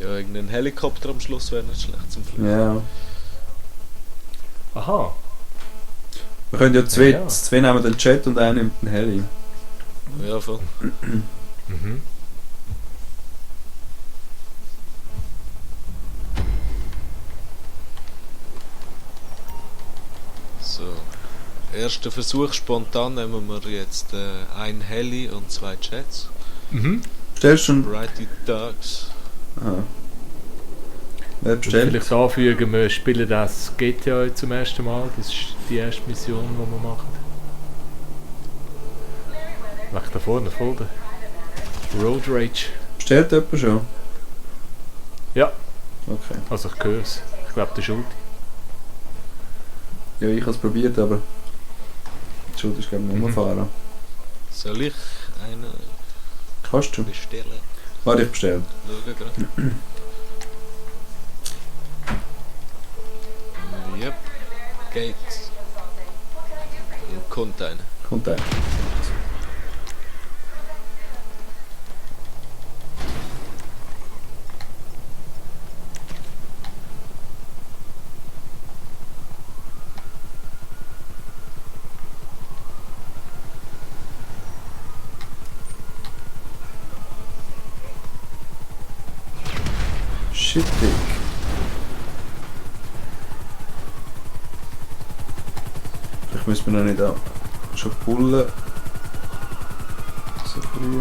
Ja, irgendein Helikopter am Schluss wäre nicht schlecht zum Fliegen. Ja. Aha. Wir können ja zwei, Ja. zwei nehmen den Jet und einen nimmt den Heli. Ja, voll. Mhm. So. Erster Versuch spontan nehmen wir jetzt ein Heli und 2 Jets. Mhm. Bestellst du schon? Righty Ducks. Aha. Wer bestellt? Vielleicht anfügen, wir spielen das GTA zum ersten Mal. Das ist die erste Mission, die wir machen. Mach da vorne voll der Road Rage. Bestellt jemand schon? Ja, Okay. also ich höre es. Ich glaube, der Schuld. Ja, ich habe es probiert, aber die Schuld ist glaube ich nur fahren. Soll ich einen Kannst du? bestellen? Warte, ich bestelle. Schauen gerade. Yep. Geht. Und kommt einer. Kommt ein. Shit, Dick. Vielleicht müssen wir noch nicht auch schon pullen. So früh.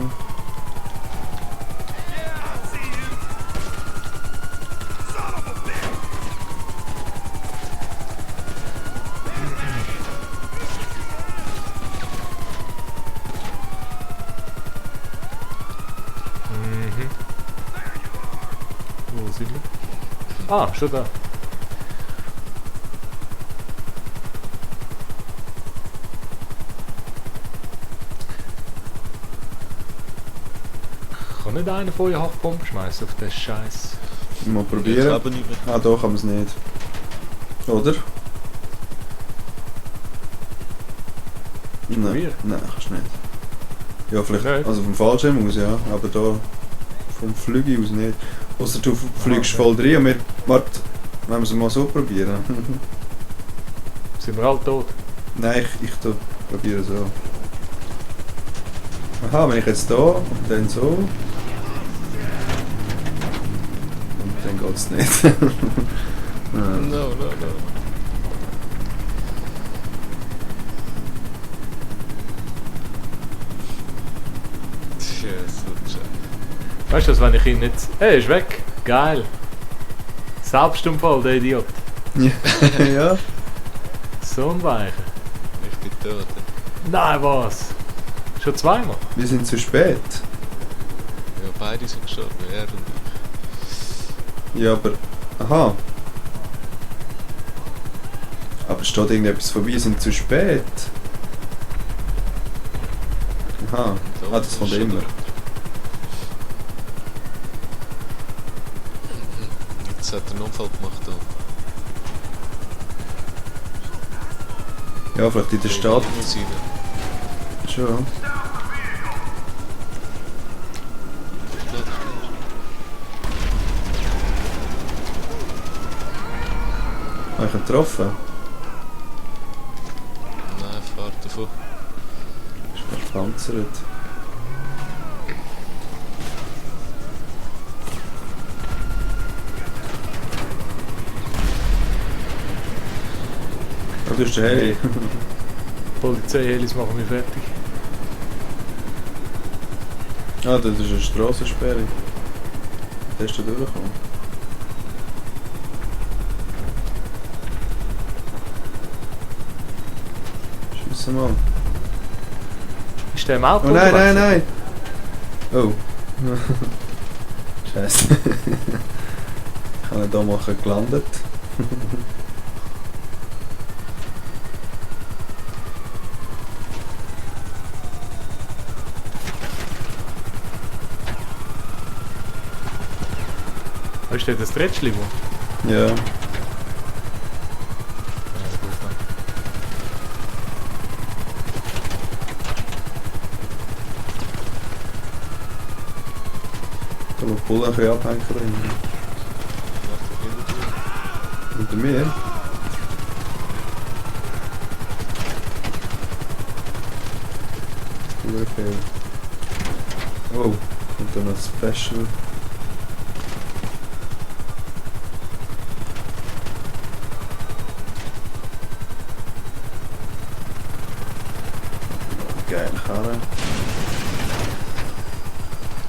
Mhm. Wo sind wir? Ah, schon da. Kann nicht einer von euch Hochbomben schmeißen auf den Scheiß? Mal Ich probieren. glaube nicht mehr. Ah, da kann man es nicht. Oder? Nein, Probieren? nein, kannst du nicht. Ja, vielleicht, Nicht? also vom Fallschirm aus, ja, aber da vom Flüge aus nicht. Außer du fliegst okay. voll rein und wir, warte, wenn wir es mal so probieren. Sind wir alle tot? Nein, ich probiere so. Aha, wenn ich jetzt da und dann so. Und dann geht's nicht. No, no, no. Tja, so schön. Weißt du, was, wenn ich ihn nicht... Hey, ist weg! Geil! Selbstunfall, der Idiot. Ja. So ein Weicher. Ich bin tot. Nein, was? Schon zweimal? Wir sind zu spät. Ja, beide sind gestorben, er und ich. Ja, aber. Aha. Aber steht irgendetwas von wir sind zu spät. Aha. Ah, das kommt immer. Jetzt hat er einen Unfall gemacht. Ja, vielleicht in der Stadt. Limousine. Schon. Habe ich ihn getroffen? Nein, fahrt davon. Ist verpanzert. Oh, du bist der Heli. Polizeihelis machen mich fertig. Ah, das ist eine Strassensperre. Da ist du durchgekommen. Schiessen mal. Ist der im Auto? Oh nein, unterwegs? nein, nein! Oh. Scheiße. Ich habe ihn hier mal gelandet. Ist der das Rätschli, wo? Ja. Ja, gut, nein. Aber Bullen können abhängen drin. Macht er hinter dir. Unter mir? Okay. Oh, und dann noch Special. Geile Karre.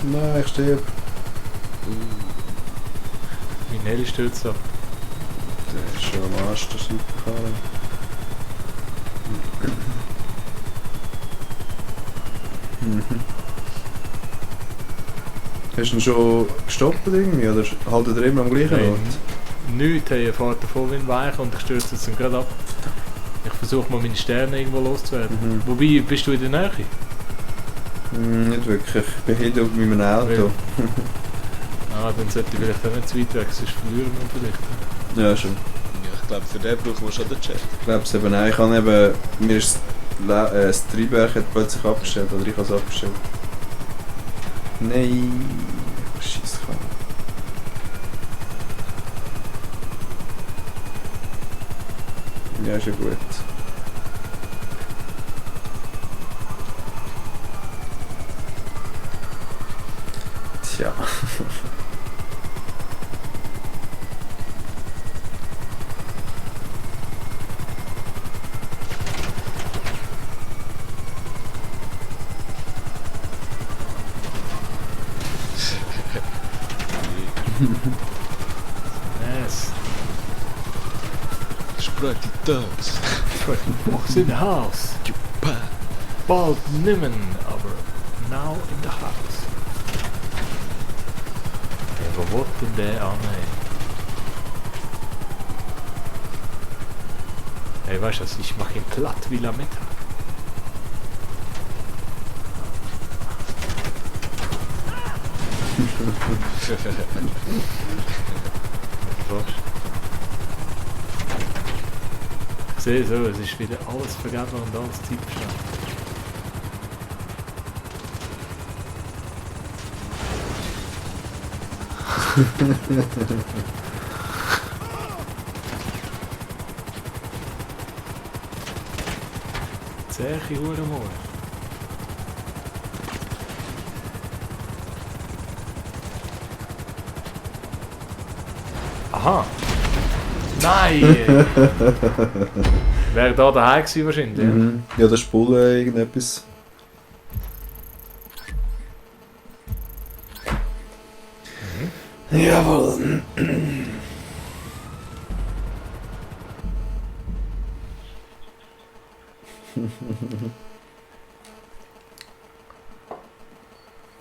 Nein, ich sterbe. Mein Heli stürzt ab. Der ist schon am Arsch, der Superkarre. Hast du ihn schon gestoppt irgendwie, oder haltet ihr immer am gleichen Ort? Nichts, hey, er fährt davon wie ein Weich und ich stürze jetzt gerade ab. Ich versuche mal meine Sterne irgendwo loszuwerden. Mhm. Wobei, bist du in der Nähe? Nicht wirklich, ich bin hinter mit meinem Auto. Dann sollte ich vielleicht auch nicht zu weit weg, sonst verlieren wir vielleicht. Ja, schon. Ja, ich glaube, für den brauchen wir schon den Chat. Ich glaube es eben auch. Ich habe eben, mir ist das Triebwerk hat plötzlich abgestellt, oder ich habe es abgestellt. Nein, Scheiße. Ja, ist ja gut. Tja. Yes. Spreit die Dogs. Box in the house. Bald nimmen, aber now in the house. Hey, wo wird denn der an? Hey, weißt du, ich mache ihn platt wie am Mittag. Ich sehe so, es ist wieder alles vergeben und alles Zeit verstanden. Zähe Hurenmoor. Aha! Nein! Wäre da daheim gewesen wahrscheinlich. Mhm. Ja, das ist Bulle irgendetwas. Jawohl.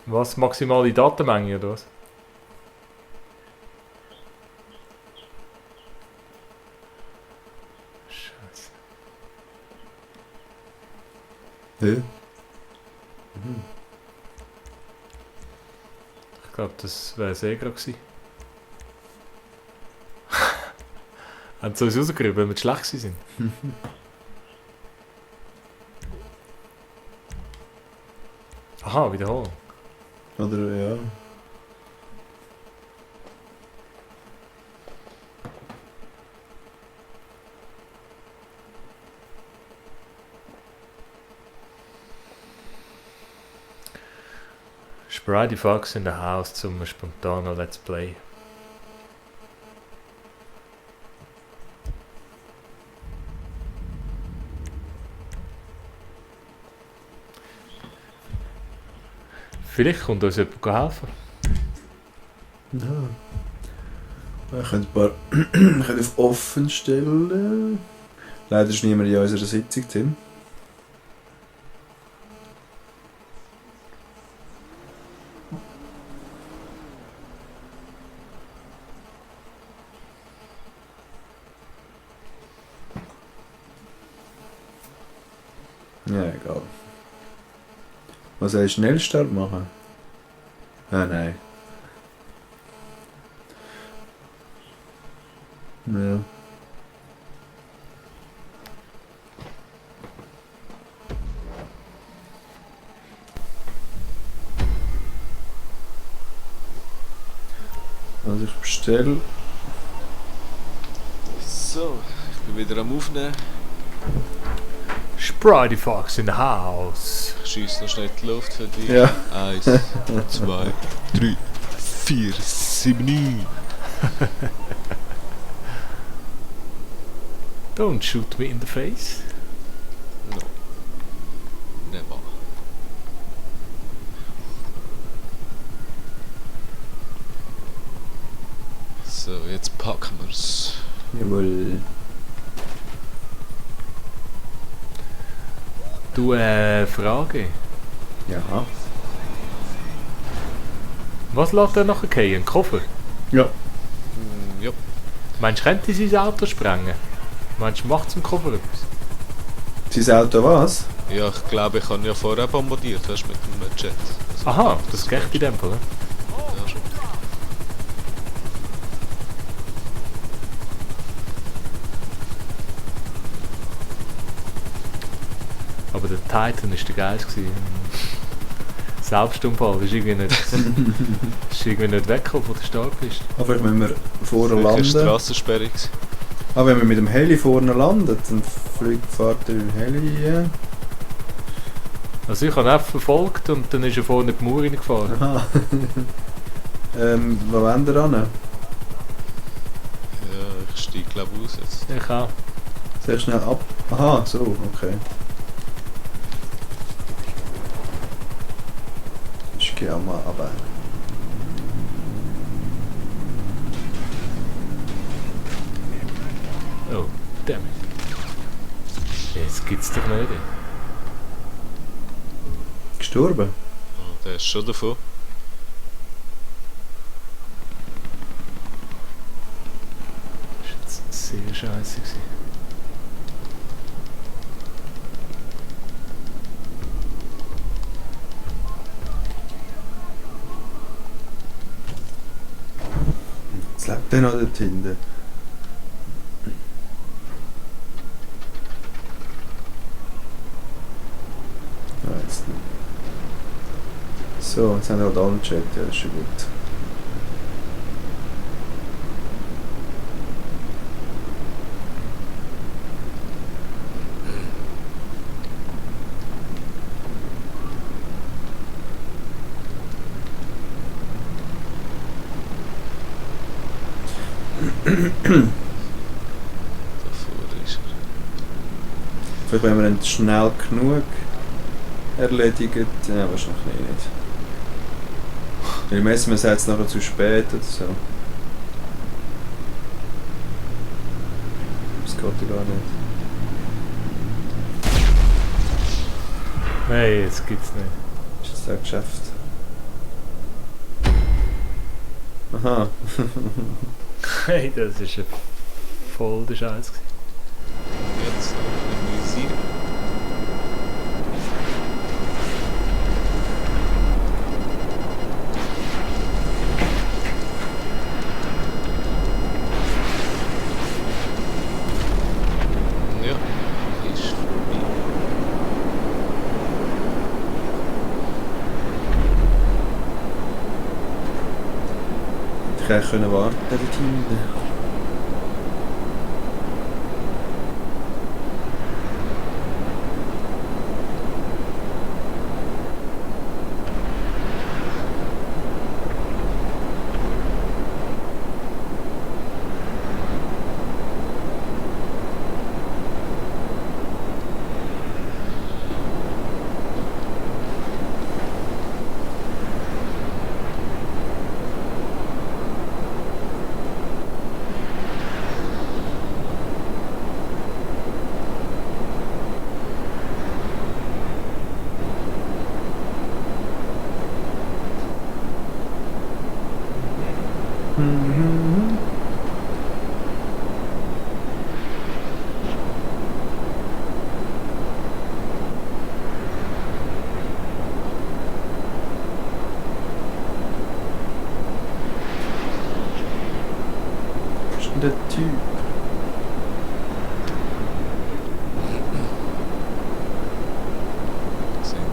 Was? Maximale Datenmenge oder was? Scheiße. Ja. Ich glaube, das wäre sehr gerade gewesen. Haben sie uns rausgerieben, wenn wir zu schlecht sind? Aha, wiederholen. Oder ja. Spridey Fox in the house zum spontanen Let's Play. Vielleicht kommt uns jemand helfen. Ja. Ich könnte ein paar ich könnte auf offen stellen. Leider ist niemand in unserer Sitzung drin. Ja, egal. Was soll ich Schnellstart machen? Ah, nein. Ja. Also ich bestelle. So, ich bin wieder am Aufnehmen. Sprite Fox in the house. Ich schiesse noch schnell die Luft für dich. Ja. 1, 2, 3, 4, 7, 9. Don't shoot me in the face. No. Never. So, jetzt packen wir's. Jawohl. Du, Frage. Ja. Was lässt er nachher fallen? Ein Koffer? Ja. Ja. Meinst du, könnte sein Auto sprengen? Meinst du, macht es im Koffer etwas? Sein Auto was? Ja, ich glaube, ich habe ja vorher bombardiert, weißt du, mit dem Jet. Also, Aha, das geht in dem Fall, ne? Ja, schon. Aber der Titan war der geilste. Selbstunfall ist irgendwie nicht, ist irgendwie nicht weggekommen von der Startpiste. Aber vielleicht müssen wir vorne Vielleicht war landen. Strassensperre gewesen. Aber wenn wir mit dem Heli vorne landet, dann fährt der Heli. Also ich habe ihn verfolgt und dann ist er vorne die Mauer reingefahren. Aha. Wo wollen wir ran? Ja, ich steige glaube ich aus jetzt. Ich auch. Sehr schnell ab. Aha, so, okay. Ich gehe auch mal runter. Oh, damn it. Jetzt gibt's doch nicht. Gestorben? Oh, der ist schon davon. Das war jetzt sehr scheiße gewesen. Jetzt lebt der noch dort hinten. Weiss nicht. So, jetzt haben wir auch alle gecheckt, ja, das ist schon gut. Davor ist er. Vielleicht wenn wir ihn schnell genug erledigen, ja, wahrscheinlich nicht. Weil im SMS sagt es nachher zu spät oder so. Das geht ja gar nicht. Nein, jetzt gibt's nicht. Ist das ein Geschäft? Aha. Hey, das ist ja voll der Scheiß gewesen. Jetzt noch ein Visier. Ja, ist vorbei. Ich hätte können warten dort hinten. Was ist denn der Typ? Gesehen.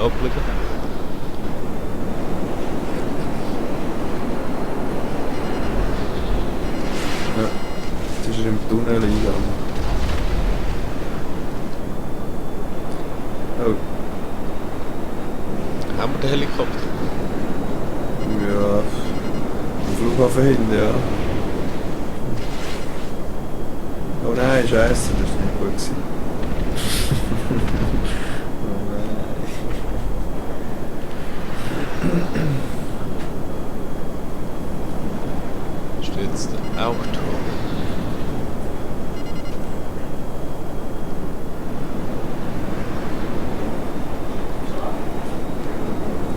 abschauen. Ja, jetzt ist er im Tunnel eingegangen. Oh, Haben wir den Helikopter? ja. Am Flughafen hinten, ja. Oh nein, scheiße, das ist nicht gut gewesen. Oh nein. Ist jetzt der Auto?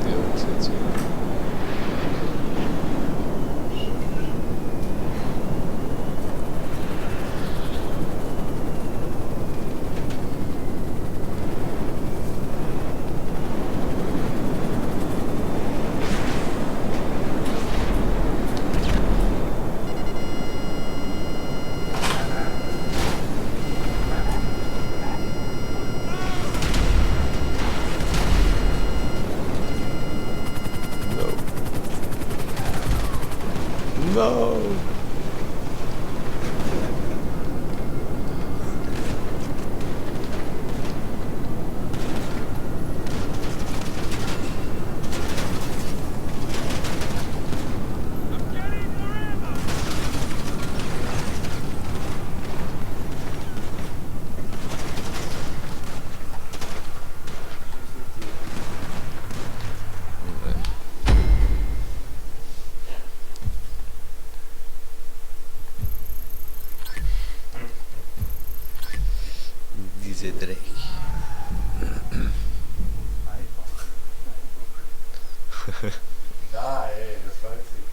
Ja, sieht so. No. No. Diese Dreck. Nein, das weiß ich.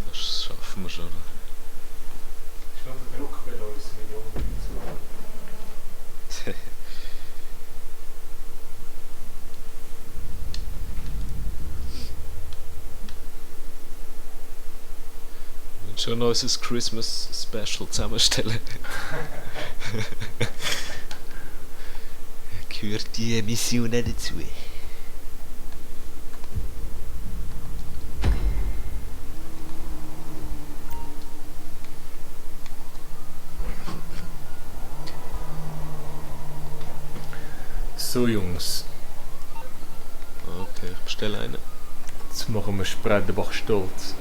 Das schaffen wir schon. Ist nur der Druck bei uns, Millionen zu. Wir schon noch unser Christmas Special zusammenstellen. Gehört die Mission nicht dazu? So Jungs, Okay, ich bestelle einen. jetzt machen wir Spredenbach stolz.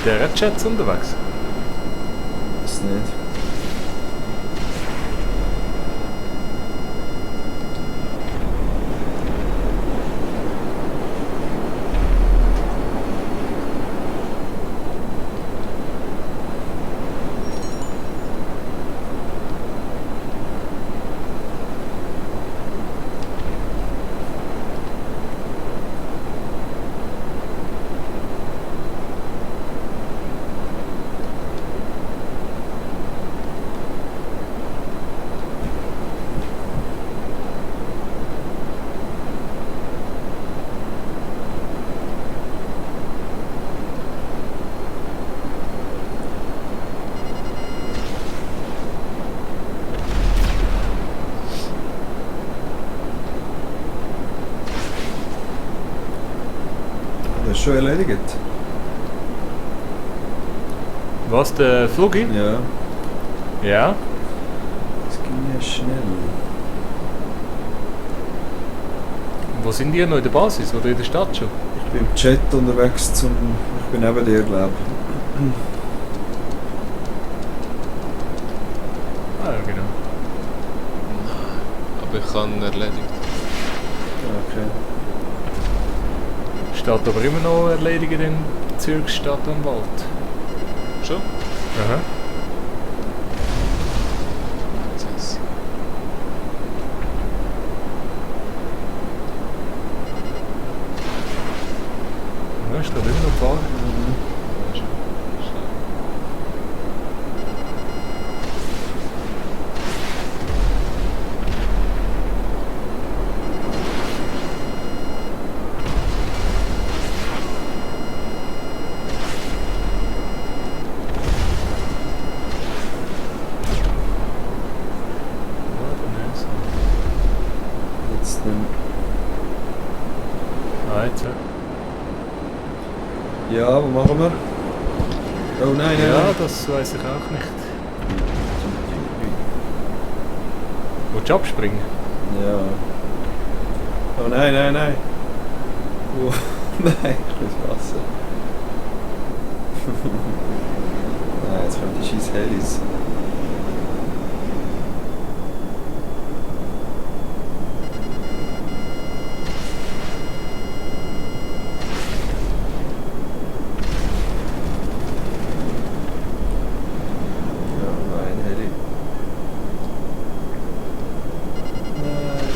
Der hat Jets unterwegs. Weiß nicht. Das ist schon erledigt. Was, der Flugi? Ja, Ja. das ging ja schnell. Wo sind die noch in der Basis oder in der Stadt schon? Ich bin im Chat unterwegs ich bin neben dir, glaube ich. Ah, ja, genau. Aber ich kann erledigt. Okay. Steht aber immer noch erledigen in Zürich Stadtanwalt. Schon? Aha. Yes. Ja, steht immer noch Fahren. Jetzt nicht Ah, jetzt. mehr. Ja, wo machen wir? Oh nein, nein, Ja, nein. das weiß ich auch nicht. Willst du abspringen? Ja. Oh nein, nein, nein. Oh, nein, ich muss Wasser. Nein, jetzt kommen die scheiß Helis. Ja, nein, Heli. Nein.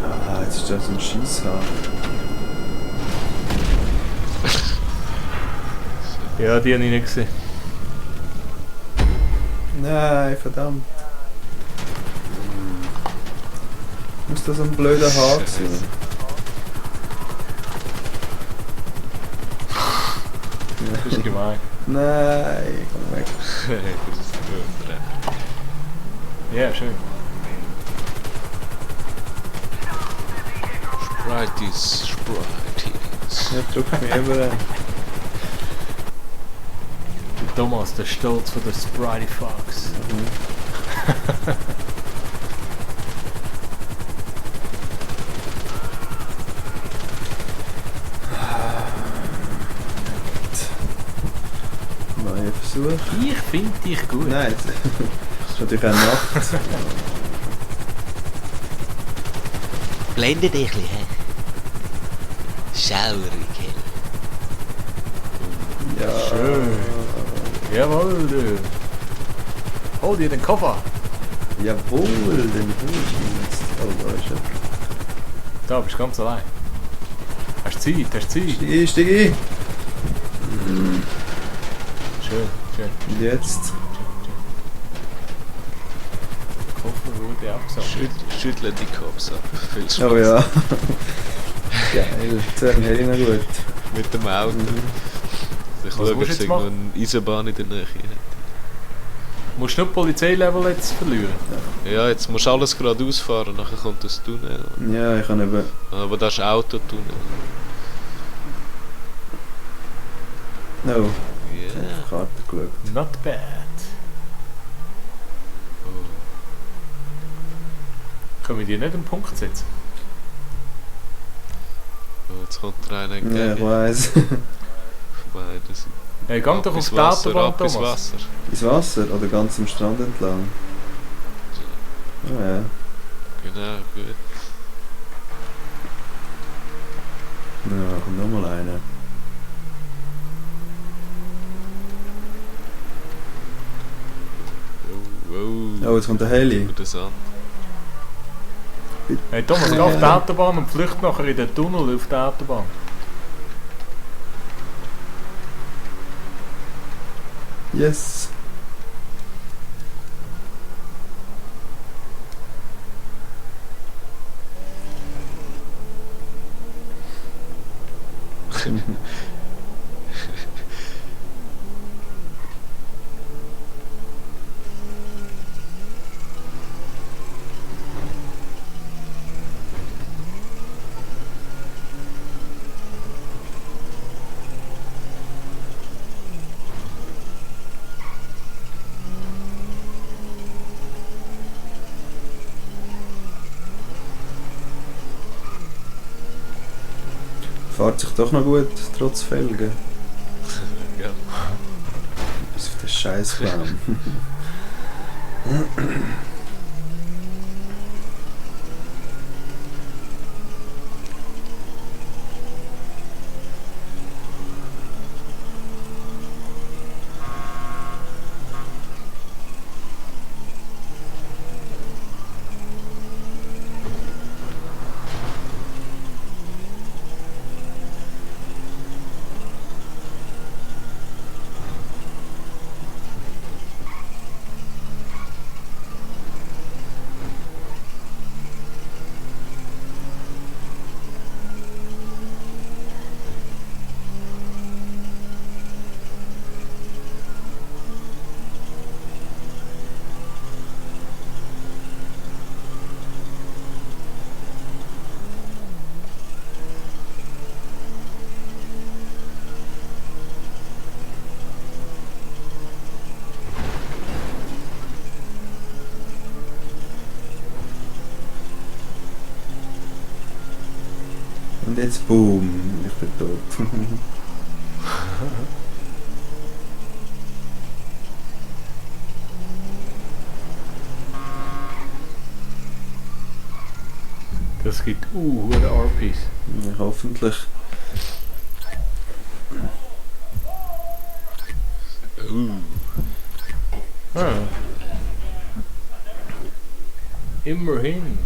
Ah, jetzt ist da so ein Schießhafen. Ja, die habe ich nicht gesehen. Nein, verdammt. Muss das ein blöder Haar sein? Das ist gemein. Nein, komm weg. Das ist gut. Ja, schön. Sprites. Ja, drück mich über. Der Thomas, der Stolz von der Spritey Fox. Neuer Versuch. Ich finde dich gut. Nein, das ist natürlich auch Nacht. Blende dich ein bisschen, hä? Schaurig, hä? Ja. Schön. Jawohl, du. Hol dir den Koffer. Jawohl, den Hund. Oh, da ist er. Da bist du ganz allein. Hast du Zeit? Hast du Zeit? Stieg ein. Schön, schön. Und jetzt? Der Koffer wurde abgesammelt. Schüttle die Kopf ab. Viel Spaß. Oh ja. Geil, zu einem Heli noch gut. Mit dem Auto. Ich Was schaue, musst ob du es jetzt irgendwo eine Eisenbahn in der Nähe hat. Musst du nur Polizeilevel jetzt verlieren? Ja, jetzt musst du alles geradeaus fahren, nachher kommt das Tunnel. Ja, ich habe eben... Aber das ist Autotunnel. No, ich habe Yeah. auf die Karte geschaut. Not bad. Können wir dir nicht einen Punkt setzen? Oh, jetzt kommt der eine entgegen. Ja, ich weiss. Vorbei, das Hey, geh doch auf die Wasser, Autobahn, ab ins Thomas. Wasser. Ins Wasser oder ganz am Strand entlang? Ja, Genau, gut. ja, kommt nochmal einer. Oh, Oh, jetzt kommt der Heli. Über das an. Hey Thomas, geh auf die Autobahn und flücht nachher in den Tunnel auf der Autobahn. Yes! Fährt sich doch noch gut, trotz Felgen. Ja. Bis auf den Scheißclown. Und jetzt boom, ich bin tot. Das gibt hure RPs. Ja, hoffentlich. Ah. Immerhin.